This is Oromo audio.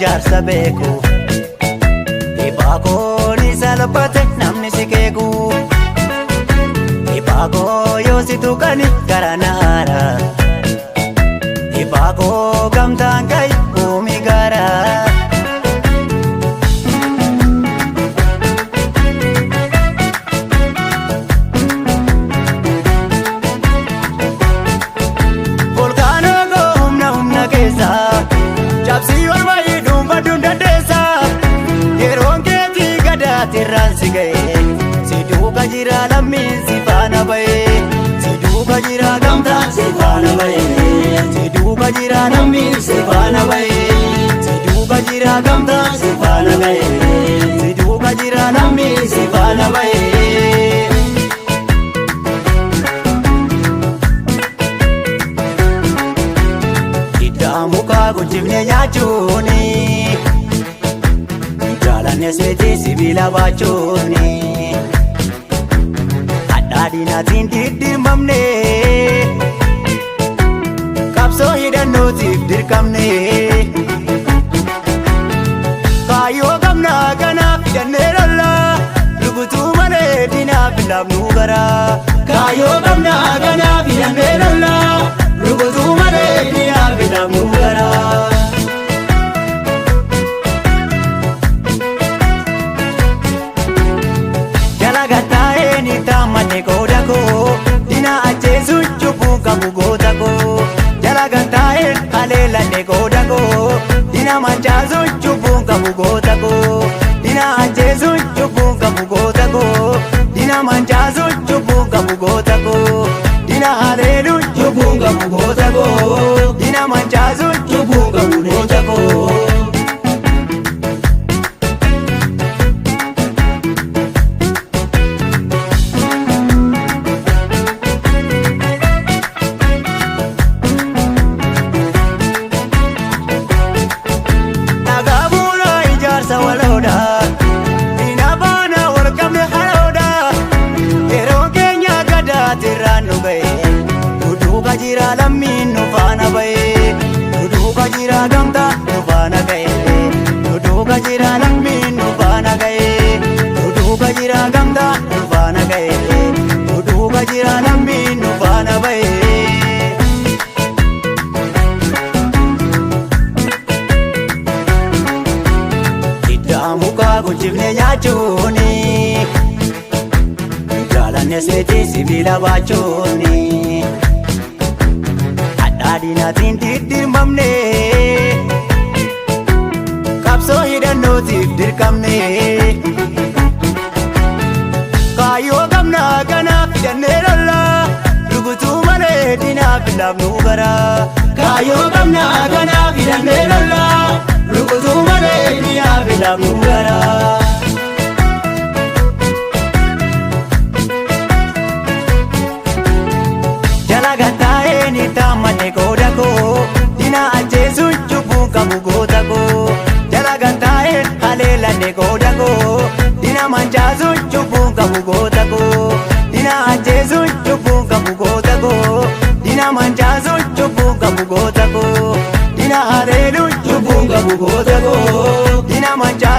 Ijaarsa beeku. Dhibaakoo ni salphate namni si keeku. Dhibaakoo yoo si tuqani gara naara. Dhibaakoo gamtaan gahi uumi gara. Volkaanoo koo humna humna keessa. Cabsii ol bahii dhuunfadhuun dandeessa. Yeroon keetii gadaatirraan si ga'e. Si duuka jira lammiin si faana ba'e. Si duuka jira gamtaan si faana ba'e. Si duuka jira lammiin si faana ba'e. Si duuka jira gamtaan si faana ba'e. Si duuka jira lammiin si faana ba'e. Hidda mukaa guddifnee nyaachuuni. Jaalanne seetii sibiila baachuuni. Hadhaa diinaatiin diddiimmamne. Qabsoo hidhannootiif dirqamne. Kaayyoo qabnaa kanaaf hidhannee lolla. Rukutuu malee diinaaf hin laafnu garaa. Kaayyoo qabnaa kanaaf hidhannee lolla. Rukutuu malee diinaaf hin laafnu garaa. Jala gattaa'ee ni taammadhe qooda koo. Dina ajjeesuun cubbuu qabu goota koo. Jala gattaa'ee haleelladhe qooda koo. Dina mancaasuun cubbuu qabu goota koo. Dina ajjeesuun cubbuu qabu goota koo. Dina mancaasuun cubbuu qabu goota koo. Dina haleeluun cubbuu qabu goota koo. Dina mancaasuun cubbuu qabu goota koo. Dhagaa bu'uura ijaarsa waloodha. Diina baana wal qabne haroodha. Yeroo keenya gadaatirraan nu ga'e. Nu duuka jira lammiin nu faana ba'e. Nu duuka jira gamtaa nu faana ga'e. Nu duuka jira lammiin nu faana ga'e. Nu duuka jira gamtaa nu faana ga'e. Nu duuka jira lammiin nu faana ba'e. Hidda mukaa guddifnee nyaachuuni. Jaalanne seetii sibiila baachuuni. Hadhaa diinaatiin diddiimmamne. Qabsoo hidhannootiif dirqamne. Kaayyoo qabnaa kanaaf hidhannee lolla. Rukutuu malee diinaaf hin laafnu garaa. Kaayyoo qabnaa kanaaf hidhannee lolla. Rukutuu malee diinaaf hin laafnu garaa. Jala gattaa'ee ni taammadhe qooda koo. Dina ajjeesuun cubbuu qabu goota koo. Jala gattaa'ee haleelladhe qooda koo. Dina mancaasuun cubbuu qabu goota koo. Dina ajjeesuun cubbuu qabu goota koo. Dina mancaasuun cubbuu qabu goota koo. Dina haleeluun cubbuu qabu goota koo. Dina mancaasuun.